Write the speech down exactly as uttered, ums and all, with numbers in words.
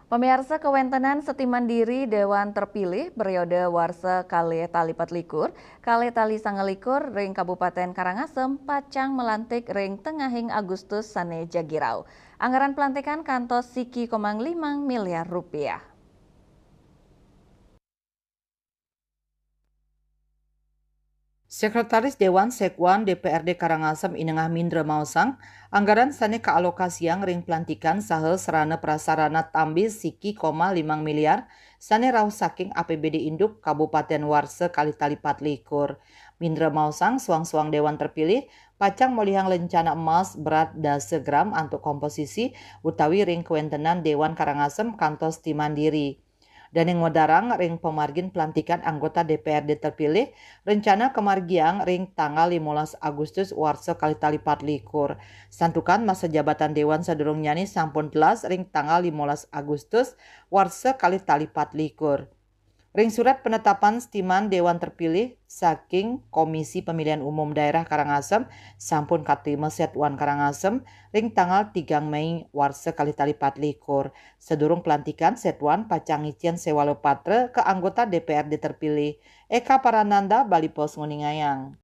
Pamiarsa, kawéntenan setiman diri Déwan Terpilih periode warsa kalih tali patlikur, kalih tali sangalikur ring Kabupaten Karangasem pacang malantik ring tengahing Agustus sané jagi rauh. Anggaran pelantikan kantos siki komang limang miliar rupiah. Sekretaris Dewan Sekwan D P R D Karangasem Inengah Mindra maosang, anggaran sané kaalokasiang ring pelantikan saha sarana prasarana tambi siki koma limang miliar sané rauh saking A P B D induk Kabupaten warsa kalih tali patlikur. Mindra maosang, suang-suang Dewan Terpilih pacang molihang lencana emas berat dasa gram antuk komposisi utawi ring kawéntenan Dewan Karangasem kantos setiman diri. Dané ngwedarang ring pamargin pelantikan anggota D P R D terpilih, rencana kamargiang ring tanggal limolas Agustus warsa kalih tali patlikur. Santukan masa jabatan Dewan sadurungnyané sampun telas ring tanggal limolas Agustus warsa kalih tali patlikur. Ring surat penetapan setiman Dewan Terpilih saking Komisi Pemilihan Umum Daerah Karangasem sampun katrima Setuan Karangasem ring tanggal tigang Mei warsa kalih tali patlikur. Sadurung pelantikan, Setuan pacang ngicén séwala patra ka anggota D P R D terpilih. Eka Parananda, Bali Post, nguningayang.